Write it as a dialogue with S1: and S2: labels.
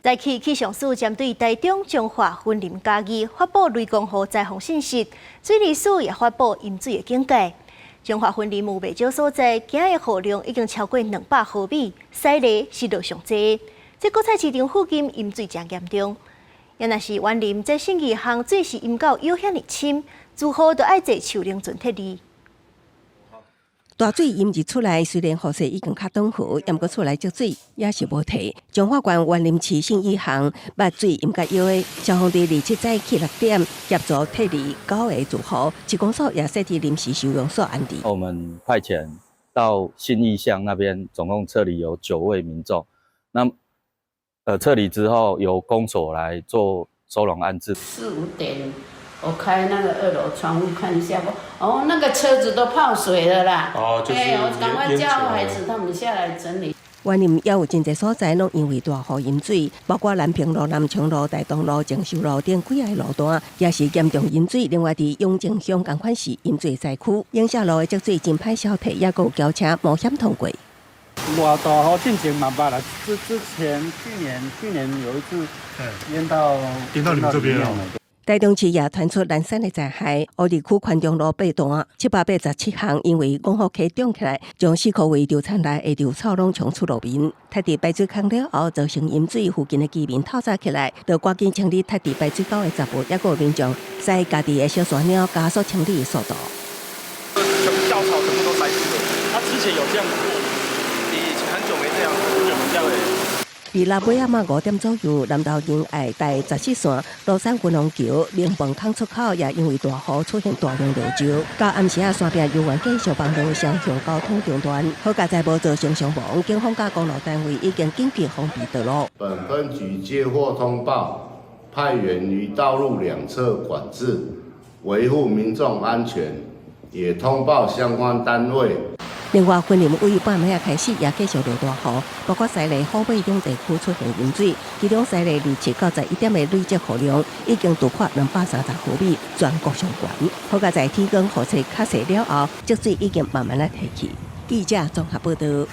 S1: 早起氣象署針對台中、彰化、雲林、嘉義發布雷公雨災防信息，水利署也發布淹水的警戒。彰化、雲林有袂少所在，今的雨量已經超過200毫米，西螺是落上濟。這果菜市場附近淹水誠嚴重。也若是員林這信義巷水是淹到腰遐爾深，住戶都愛坐樹奶船撤離。
S2: 大水淹入厝內，雖然雨勢已經較轉和，毋過厝內積水也是無退。彰化縣員林市信義巷捌水淹甲腰的，消防隊27早起6點協助撤離九个住戶，市公所也設置臨時收容所安置。
S3: 我們派遣到信義巷那邊，總共撤離有九位民眾。那撤離之後，由公所來做收容安置。
S4: 四五點，我開那個二樓窗戶看一下，哦，那個車子都泡水了啦。
S5: 哦，就是
S4: 我趕快叫孩子他們下來整理。
S2: 員林也有真濟所在攏因為大雨淹水，包括南平路、南昌路、大東路、鄭秀路等幾个路段，也是嚴重淹水。另外，佇永靖鄉仝款是淹水災區，永社路的積水真歹消退，也閣有轎車冒險通過。
S6: 我大雨進前嘛捌啦，之前去年有一次淹到
S5: 淹到你們這邊了。
S2: 台中市也傳出攔山的災害，烏日區寬中路八段787巷，因為五福溪漲起來，將四箍圍稻田內的稻草攏沖出路面。撤除排水孔了後，造成淹水，附近的居民透早起來，就趕緊清理撤除排水溝的雜物，抑閣有民眾駛家己的小沙貓加速清理的速度。
S7: 全部稻草全部都塞住了。他之前有這樣過，以前很久沒這樣，很久沒這樣。
S2: 佇六尾仔晚5點左右，南投仁愛第14線蘆山軍農橋明飯坑出口也因為大雨出現大量落石，到暗時仔山壁猶原繼續幫助雙向交通中斷。好佳哉無造成傷亡，警方佮公路單位已經緊急封閉道路。
S8: 本分局接獲通報，派員於道路兩側管制，維護民眾安全，也通報相關單位。
S2: 另外，雲林位半暝仔開始也繼續落大雨，包括西螺、虎尾等地區出現淹水。其中西螺27到11點的累積雨量已經突破230毫米，全國上懸。好佳哉天光雨勢較細了後，積水已經慢慢仔退去。記者綜合報道。